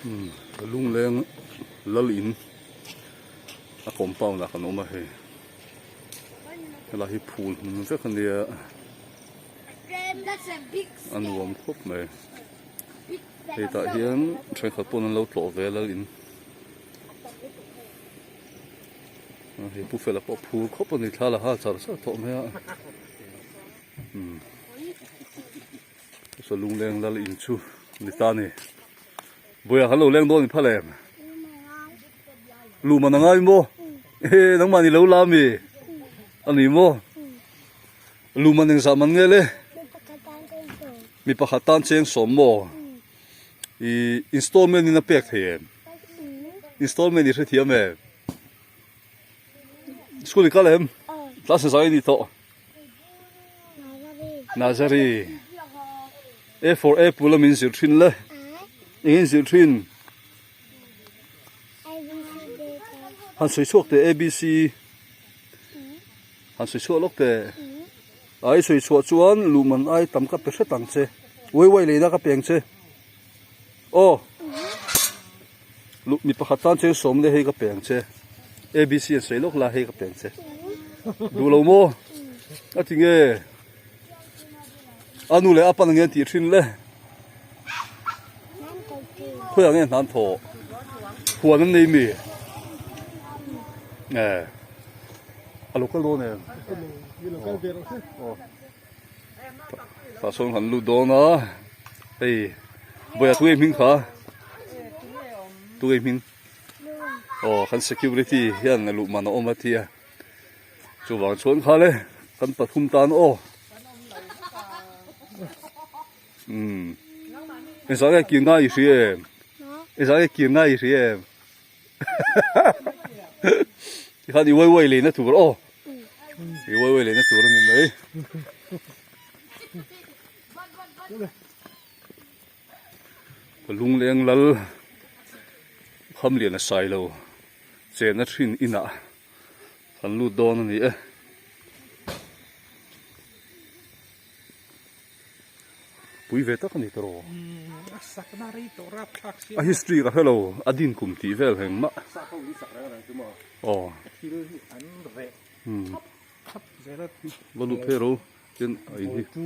Umm lungleng lal in a compound ah kan awm a hei helai hi phul hmun vek a nia a nuam khawp mai hei tah hian thenkhat pawn an lo tlawh ve lal in hei pu fela pawh phur khawp a ni thla la hal char char tawh mai a umm. Saw lungleng lal in chu ni ta ni. Vawiah kan lo leng dawn ni phal em? Luh man a ngai maw? He nangmah ni lo la mi? A ni maw? Luh man engzah man nge le? Mi pakhat tan cheng sawm maw? I installment in a pek thei em? Installment i hrethiam em? School i kal em? Class zai ni tawh. Nazari A for apple a min zir thin le eng in zir thin han sawi chhuak teh abc han sawi chhuak lawk teh a i sawi chhuah chuan luh man ai tam ka pe hret ang che uai uai leina ka pe ang che aw Luh mi pakhat tan cheng sawm le hei ka pe ang che. ABC an sawi lawk la hei ka pe ang che. Duh lo maw? A ti nge? A nu leh a pan ange an tih thin le. Khawiah nge hnan thaw? Huan an nei mi? E. A lo kal dawn em? Aw. Tah sawn kan lut dawn a hei vawiah tunge hming kha tunge hming aw kan security hian a luh man a awm a tia chuvang chuan kha le kan pathum tan aw umm engzah nge kir ngai i hria em engzah nge kir ngai i hria em. Tikhan i uai uai leina tur aw i uai uai leina tur a ni mai ka lungleng lal kham lian a sai lo chena thin inah kan lut dawn a ni e. Pui ve tak a ni tawh. A sakna rei tawh rapthlak sia. A history ka hre lo, a din kum tih vel heng mah. Sak ho in sak reng reng chu maw. Aw. Thil hi an reh thap thap zel a. Va lut phei ro tin a in hi. Chu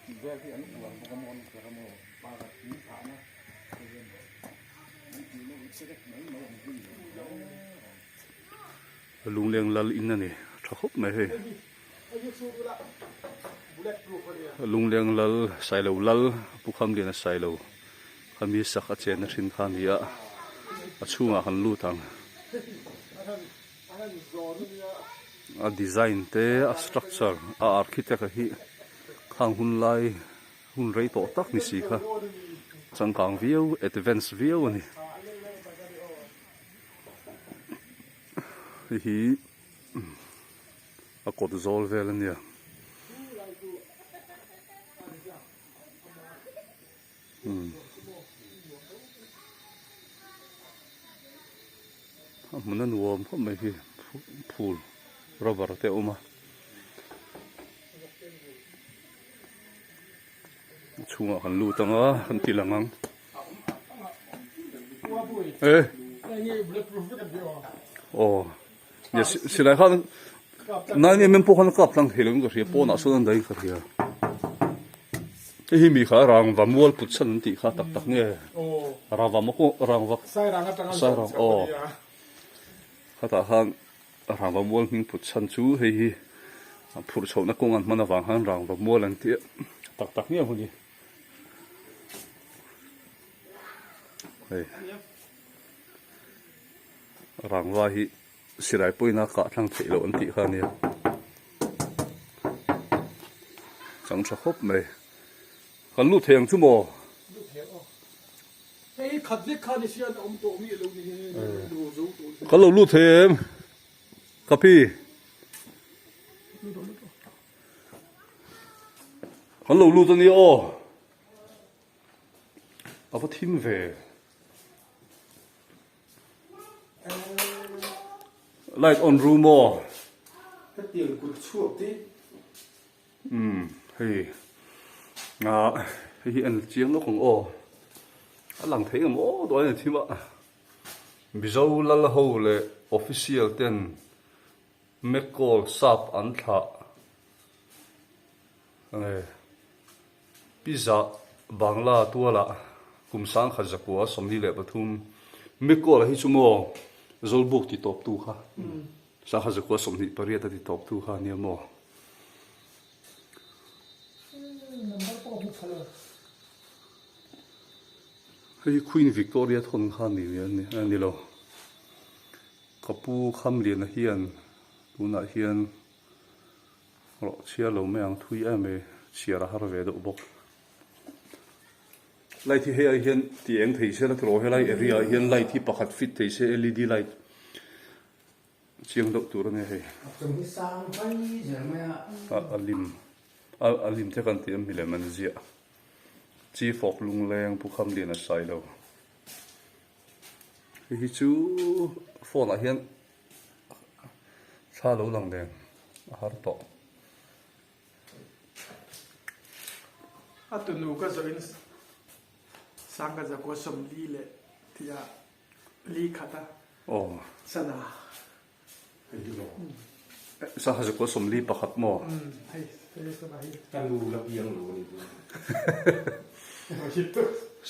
tih vel hi an uar bawk a maw an kher a maw para thing phahna hei hian an tih na in che vek mai mai ang hi. Lungleng lal in a ni tha khawp mai hei. Lungleng lal Sailo lal Pu Khamliana Sailo kha mi sak a chenna thin kha a ni a, a chhungah kan lut ang. A design te a structure a architect a hi khang hun lai hun rei tawh tak ni si kha changkang viau advance viau a ni. Hei hi. A kawt zawl vel a nia. Umm. A hmun a nuam khawp mai hi phul rubber te a awm a. A chhungah kan lut ang a kan ti lang ang. E. Aw. Nia silai khan nai em em pawh khan a kap tlang thei lo in ka hria pawnah sawn an daih in ka hria hei hi mi kha rangva mual put chhan an tih kha tak tak nge rangva maw pawh rangva sairang aw khatah khan rangva mual hming put chhan chu hei hi phurh chhohna kawng an hman avang khan rangva mual an tih tak tak nge maw ni hei. Rangva hi silai pawhin a kah thlang theih loh an tih kha a nia. Chang tha khawp mai. Kan lut thei ang chu maw? Kan lo lut thei em? Ka pi. Kan lo lut a nia aw. A va thim ve. Light on room aw. Hetiang kut chhuak te. Umm hei ah hei hi en chiang lawk ang aw. A lang thei ang maw dawn a ni thim a. Mizo lal ho leh official ten Mekkawl sap an thlah nge Pizza Bangla tualah kum sangkhat zakua 23 Mekkawl hi chu maw Zawlbuk ti tawptu kha sangkhat zakua 28 a ti tawptu kha ania maw. Hei hi Queen Victoria thawn kha ni a ni lo. Ka pu Khamliana hian tunah hian rawh chhiar lo mai ang thui em mai chhiar a har ve deuh bawk. Light hi hei ai hian ti eng thei se la tiraw helai area ah hian light hi pakhat fit thei se led light chiang deuh tur a nia hei. A chung hi sang phai zel mai a. A lim a lim te kan tih a milem an ziah. Chief of Lungleng Pu Khamliana Sailo. Hei hi chu phone ah hian thla lo lang nen a har tawh. A tunu ka zawh in Sangka zakua sawmli leh tih ah li khat a sana. Sangha zakua 41 maw? Hei hei sana hi. Ka nu la piang lo a ni chu.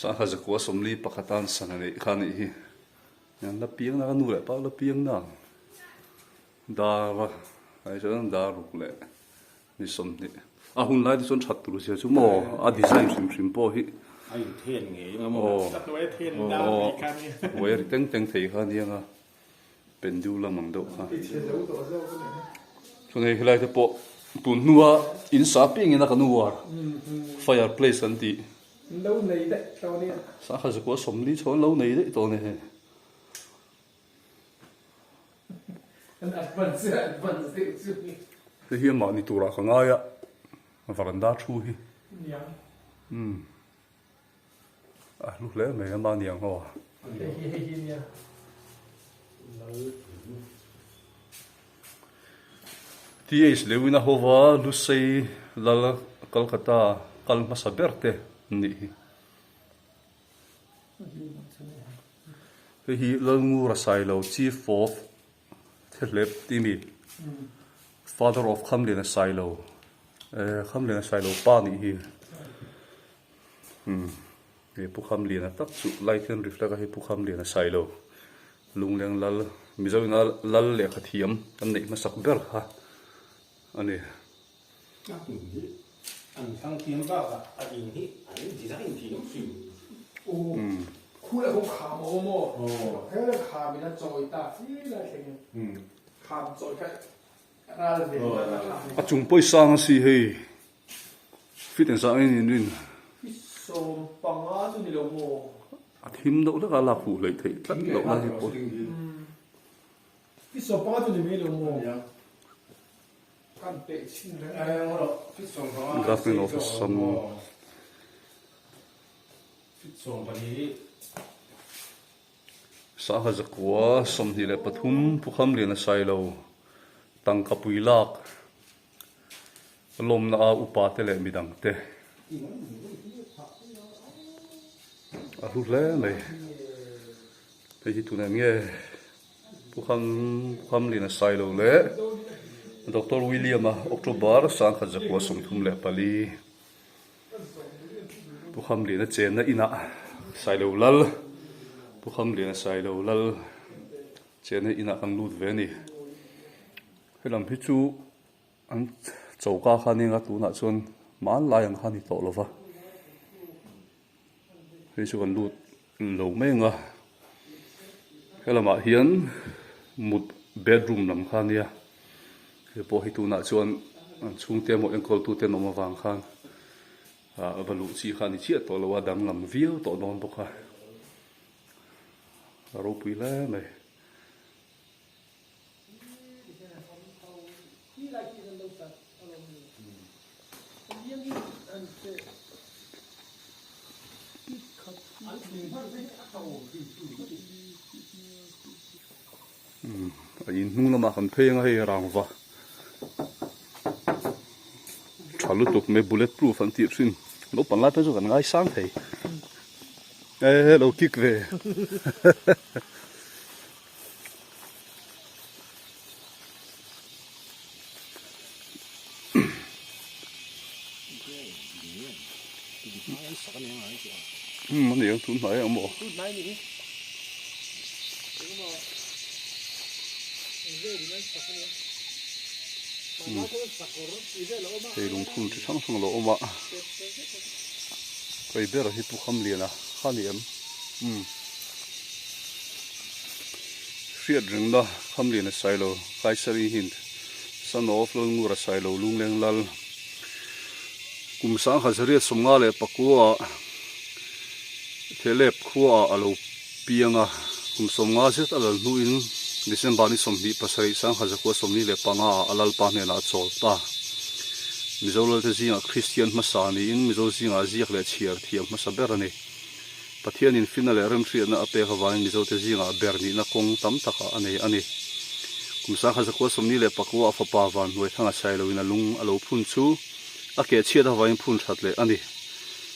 Sangha zakua 41 an sana neih kha anih hi. An la piang na ka nu leh pa la piang na ang. Dar a ai chuan dar ruk leh ni 20. A hun lai te chuan that tur zia chu maw a design hrim hrim pawh hi. A in then ngei anga maw. A hnuai a then dar tih kha nia. A hnuai a ri teng teng thei kha nia nga. Pendulum ang deuh kha. Chuan hei helai te pawh tun hnua in sa piangin a kan uar fire place an tih. Lo nei daih tawh nia. Sangha zakua 40 chho an lo nei daih tawh nia hei. An advance advance deuh chu ni. Hei hi amah ni turah ka ngai a varanda thu hi. Niang. Umm. A hlu hle mai a mahni ang aw. Hei hi hei hi nia. TH Lewin a hova Lusei lal Kolkata kal hmasa ber te an nih hi. Hei hi Lalngura Sailo Chief of Thehlep tih mi Father of Khamliana Sailo Khamliana Sailo pa nih hi. Umm he Pu Khamliana tak chu light hian reflect a hei Pu Khamliana Sailo Lungleng lal Mizo ina lal lehkha thiam kan neih hmasak ber kha a ni. A in hi an thlang thiam bakah a in hi an design thiam hrim. Aw khul a ho kham a awm aw he kham in a chawi ta chi lai thleng in kham chawi kha ral ve a tha. A chung pawisa ang a si hei. Fit engzah nge niin rin? Fit 15 chu ni lo maw? A thim deuh hlek a lak huh hleih theih tlat loh na hi pawh. Fit 15 chu ni mai lo maw? Kan peh chhin reng reng. Government of Assam. Fit 12. Sangha zakua 23 Phukham Liana Sailo tangka pui lak. Lawmna a upa te leh midang te a hlu hle mai. Hei hi tunah nge Pu Kham Pu Khamlina Sailo leh Doctor William-a October 1934 Pu Khamlina chenna inah Sailo Lal Pu Khamlina Sailo Lal chenna inah kan lut ve a ni. Helam hi chu An choka kha nia nga tunah chuan hmanlai ang kha a ni tawh lo va, hei chu kan lut lo mai ang a, helamah hian mut bedroom lam kha a nia, hei pawh hi tunah chuan an chhungte emaw enkawl tute an awm avang khan ah va luh chi kha a ni chiah tawh lo a, danglam viau tawh dawn bawk a, a ropui hle mai. A in hnung lamah kan phei anga hei rangva tha lutuk mai bullet proof an tih thin naupang lai phei chu kan ngaisang thei. E lo kick ve. Umm a ni ang tun hnai ang maw. Hei lungphun chi hrang hrang a lo awm a hei ber hi Pu Khamliana kha a ni em umm hriat rengna Khamliana Sailo Kaisari Hind Son of Lalngura Sailo Lungleng Lal kum sangha zariat 50 leh pakua Thelep khuaah a lo piang a, kum 50 zet a lal hnuin December ni 27 1945 ah a lalpa hnenah a chawl ta. Mizo lalte zingah Kristian hmasa niin Mizo zingah ziak leh chhiar thiam hmasa ber a ni. Pathianin finna leh remhriatna a pek avangin Mizote zingah ber nihna kawng tam takah a nei a ni. Kum 1929 a fapa Vanhnuaithanga Sailoin a lung a lo phun chu a keh chhiat avangin phun that leh a ni.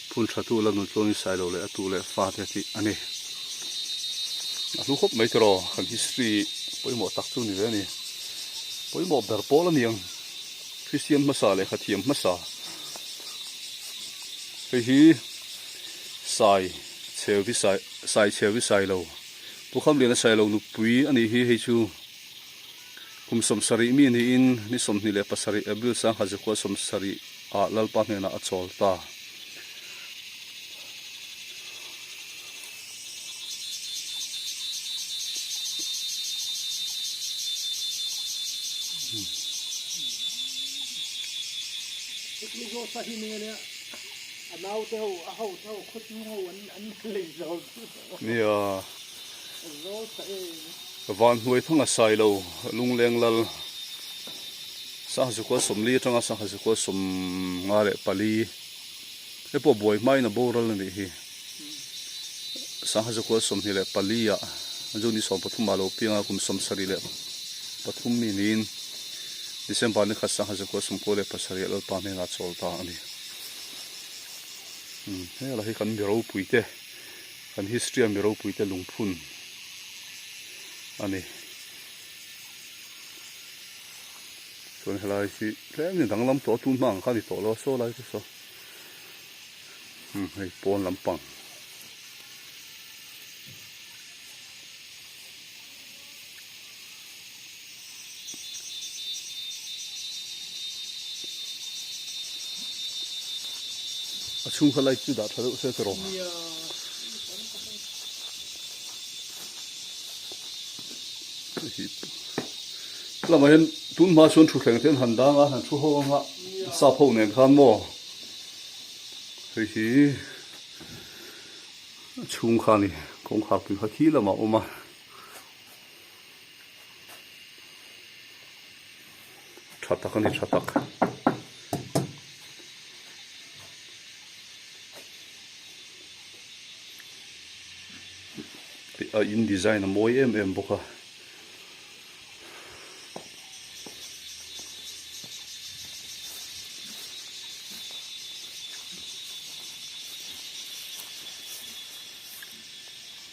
Phun tha tu la nuntlawngin Sailo leh a tu leh fate tih a ni. A hlu khawp mai tiraw kan history pawimawh tak chu ni ve a ni. Pawimawh ber pawl a ni ang. Kristian hmasa lehkha thiam hmasa. Hei hi Sai Chheuvi Sai Sai Chheuvi Sailo Pu Khamliana Sailo nupui a nih hi hei chu kum 70 mi niin ni 27 April 1970 ah Lalpa hnenah a chawl ta. Nia Vanhnuai thanga Sailo Lungleng Lal Sangha 40 atanga Sangha 54 Hei pawh buai hmain a boral a nih hi. 1924 ah June 13 ah lo piang a, kum 73 mi niin December ni khat 1997 ah Lalpa hnenah chawl ta a ni. Hei lah hi kan mi ropui te, kan history a mi ropui te lungphun a ni. Chuan helai hi tlem in danglam tawh a, tun hma ang kha a ni tawh lo a, saw lai te saw. Umm hei pawn lampang. A chhung kha light chu dah tha deuh se tiraw. Lamah hian tun hma chuan thutthleng te an han dang a, han thu ho ang a, sap ho nen khan maw. Hei hi a chhung kha a ni, kawngkhar pui kha khi lamah a awm a. Tha tak a ni, tha tak. A in design a mawi em em bawk a.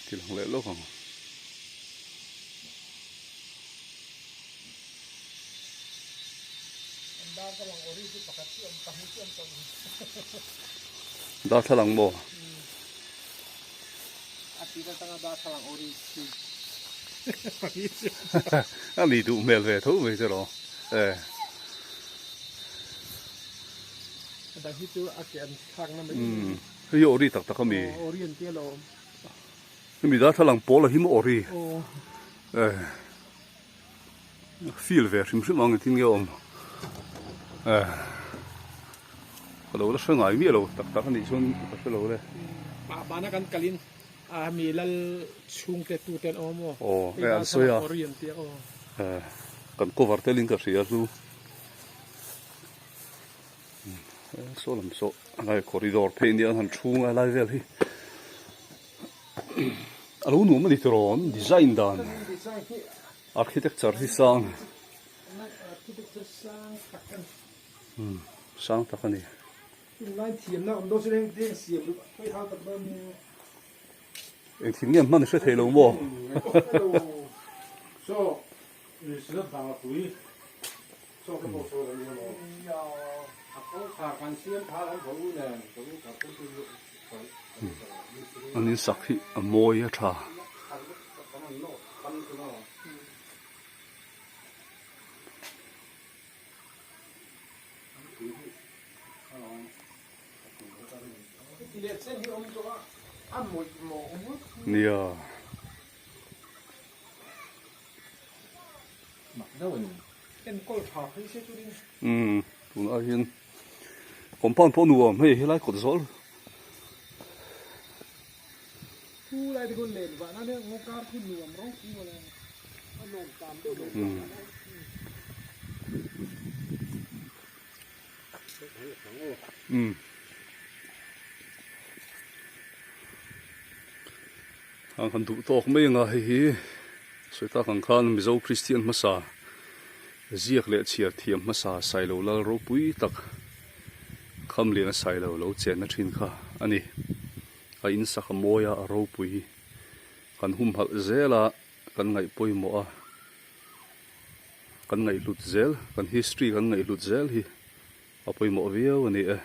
Ti lang leh lawk ang. Darthlalang maw? A ni duh hmel ve tho mai chu rawh e. Hei hi ori tak tak a mi. Hemi darthlalang pawl a hi maw ori? E. Feel ve hrim hrim ang engtin nge awm eh ka lo la hre ngai miah lo tak tak anih chuan ka hre lo le. Mah bana kan kalin a mi lal chhungte tute an awm aw. Aw e an sawi a eh kan cover telin ka hria hlu saw lam saw lai corridor phei nia an han chhung a lai vel hi. A lo nuam a ni tiraw an design dan architecture hi sang sang tak a ni. Eng thil nge hman hre thei lo maw? An in sak hi a mawi a tha. Nia. Umm tunah hian compound pawh nuam hei helai kawt zawl. Umm. Ang han duh tawk mai anga hei hi sawi tak ang khan Mizo Kristian hmasa ziak leh chhiar thiam hmasa Sailo Lal ropui tak Khamliana Sailo lo chenna thin kha a ni. A insak a mawi a, a ropui kan humhalh zel a, kan ngaih pawimawh a. Kan ngaihhlut zel, kan history kan ngaihhlut zel hi a pawimawh viau a ni e.